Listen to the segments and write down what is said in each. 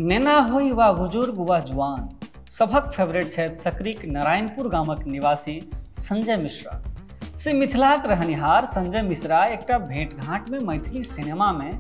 नेना होई वा बुजुर्ग वा जुआन, सभक फेवरेट छथि सकरीक नारायणपुर गामक निवासी संजय मिश्रा। से मिथिलाक रहनिहार संजय मिश्रा एकटा भेंटघाँटमे मैथिली सिनेमामे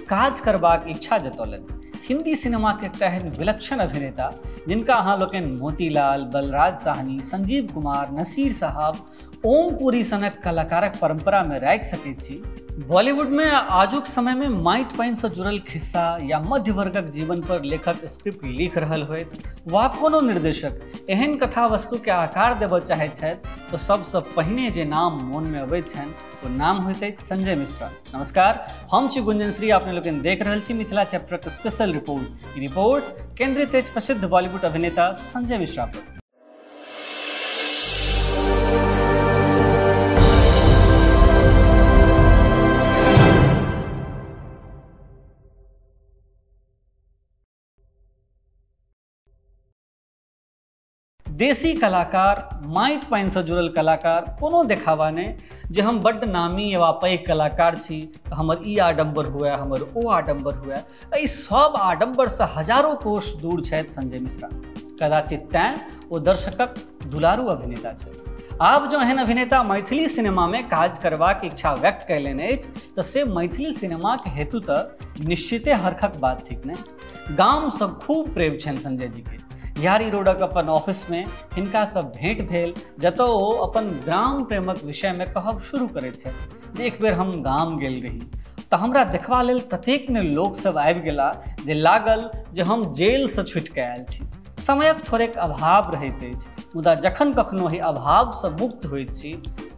काज करबाक इच्छा जतौलनि। हिंदी सिनेमाके एकटा एहन विलक्षण अभिनेता जिनका अहाँ लोकनि मोतीलाल, बलराज साहनी, संजीव कुमार, नसीर साहब, ओम पुरी सनक कलाकारक परंपरामे राखि सकैत छी। बॉलीवुडमे आजुक समयमे माटि पानिसँ जुड़ल खिस्सा या मध्य वर्गक जीवन पर लेखक स्क्रिप्ट लिख रहल होइत वा कोनो निर्देशक एहन कथा वस्तुके आकार देबऽ चाहैत छथि तऽ सबसँ पहिने जे नाम मोनमे अबैत छनि ओ नाम होइत अछि संजय मिश्रा। नमस्कार, हम छी गुंजन श्री, अपने लोकनि देख रहल छी मिथिला चैप्टरक स्पेशल रिपोर्ट। ई रिपोर्ट केंद्रित अछि प्रसिद्ध बॉलीवुड अभिनेता संजय मिश्रा पर। देसी कलाकार, माटि पानिसँ जुड़ल कलाकार, कोनो देखावा नहि जे हम बड्ड नामी वा पैघ कलाकार छी तऽ हमर ई आडम्बर हुए, हमर ओ आडम्बर हुए, एहि सब आडम्बरसँ हजारों कोस दूर छथि संजय मिश्रा। कदाचित तैँ ओ दर्शकक दुलारू अभिनेता छथि। आब जँ एहन अभिनेता मैथिली सिनेमामे काज करबाक इच्छा व्यक्त कयलनि अछि तऽ से मैथिली सिनेमाक हेतु तऽ निश्चिते हर्खक बात थिक ने। गामसँ खूब प्रेम छनि संजय जीके। यारी रोडक अपन ऑफिसमे हिनकासँ भेंट भेल जतऽ ओ अपन ग्राम प्रेमक विषयमे कहब शुरू करैत छथि जे एक बेर हम गाम गेल रही तऽ हमरा देखबा लेल ततेक ने लोकसभ आबि गेला जे लागल जे हम जेलसँ छुटिकऽ आयल छी। समयक थोड़ेक अभाव रहैत अछि, मुदा जखन कखनो एहि अभावसँ मुक्त होइत छी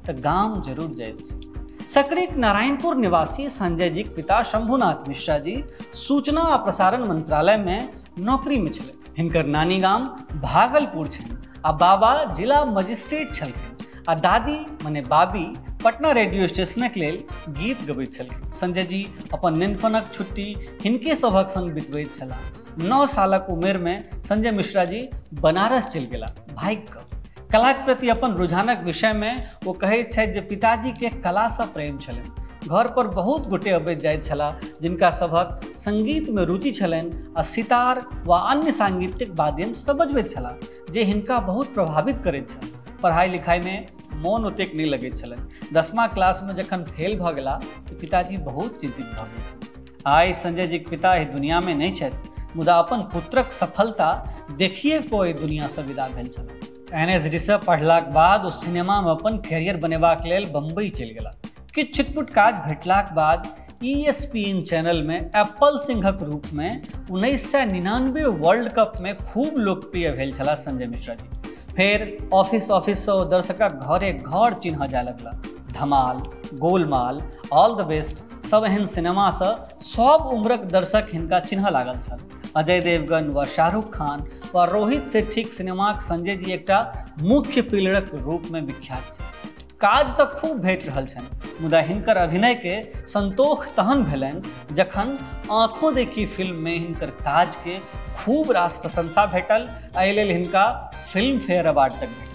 तऽ गाम जरूर जाइत छी। सकरीक नारायणपुर निवासी संजय जीक पिता शंभुनाथ मिश्रा जी सूचना आ प्रसारण मंत्रालयमे नौकरीमे छलै। हिनकर नानी गाम भागलपुर छनि आ बाबा जिला मजिस्ट्रेट छलखिन आ दादी मने बाबी पटना रेडियो स्टेशनक लेल गीत गबैत छलखिन। संजय जी अपन नेनपनक छुट्टी हिनके सभक संग बितबैत छलाह। 9 सालक उमेरमे संजय मिश्रा जी बनारस चलि गेलाह भागि कऽ। कलाक प्रति अपन रुझानक विषयमे ओ कहैत छथि जे पिताजीके कलासँ प्रेम छलनि। घर पर बहुत गोटे अबैत जाइत छलाह जिनका सभक संगीतमे रुचि छलनि आ सितार वा अन्य सांगीतिक वाद्ययंत्र सब बजबैत छलाह जे हिनका बहुत प्रभावित करैत छल। पढ़ाइ लिखाइमे मोन ओतेक नहि लगैत छलनि। 10मा क्लासमे जखन फेल भऽ गेला तऽ पिताजी बहुत चिन्तित भऽ गेल। आइ संजय जीक पिता एहि दुनियामे नहि छथि, मुदा अपन पुत्रक सफलता देखिए कऽ एहि दुनियासँ विदा भेल छलाह। NSD सँ पढ़लाक बाद ओ सिनेमामे अपन कैरियर बनेबाक लेल बम्बई चलि गेला। किछु छिटपुट काज भेटलाक बाद ESPN चैनलमे एप्पल सिंहक रूपमे 1999 वर्ल्ड कपमे खूब लोकप्रिय भेल छलाह संजय मिश्रा जी। फेर ऑफिस ऑफिससँ ओ दर्शकक घरे घर चिन्ह जाय लगला। धमाल, गोलमाल, ऑल the best सब एहन सिनेमासँ सब उम्रक दर्शक हिनका चिन्ह लागल छल। अजय देवगन व शाहरुख खान व रोहित सेट्ठीक सिनेमाक संजय जी एकटा मुख्य पिलरक रूपमे विख्यात छथि। काज तऽ खूब भेट रहल छनि, मुदा हिनकर अभिनयके संतोष तहन भेलनि जखन आँखों देखी फिल्ममे हिनकर काजके खूब रास प्रशंसा भेटल। एहि लेल हिनका फिल्म फेयर अवार्ड तक भेटलनि।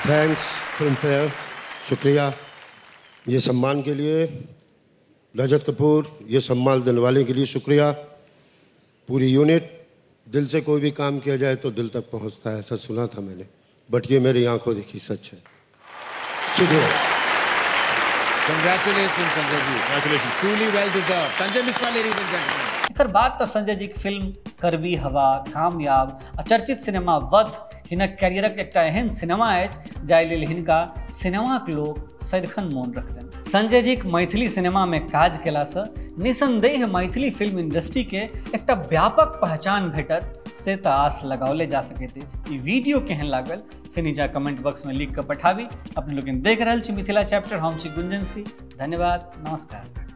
Thanks film fair, शुक्रिया ये सम्मान के लिए। रजत कपूर, ये सम्मान दिलवाने के लिए शुक्रिया। पूरी यूनिट, दिल से कोई भी काम किया जाए तो दिल तक पहुंचता है, ऐसा सुना था मैंने, बट ये मेरी आंखों देखी सच है। शुक्रिया। Congratulations Sanjay ji. Congratulations. Truly well deserved. Sanjay Mishra, ladies and gentlemen. एकर बाद तऽ संजय जीक फिल्म करबी हवा, कामयाब आ चर्चित सिनेमा वध हिनक कैरियरक एकटा एहन सिनेमा अछि जाहि लेल हिनका सिनेमाक लोक सदिखन मोन रखतनि। संजय जीक मैथिली सिनेमामे काज केलासँ निसंदेह मैथिली फिल्म इंडस्ट्रीके एकटा व्यापक पहचान भेटत, से तऽ आस लगाओले जा सकैत अछि। ई वीडियो केहन लागल से नीचा कमेंट बॉक्समे लिख कऽ पठाबी। अपने लोकनि देख रहल छी मिथिला चैप्टर, हम छी गुंजन श्री। धन्यवाद, नमस्कार।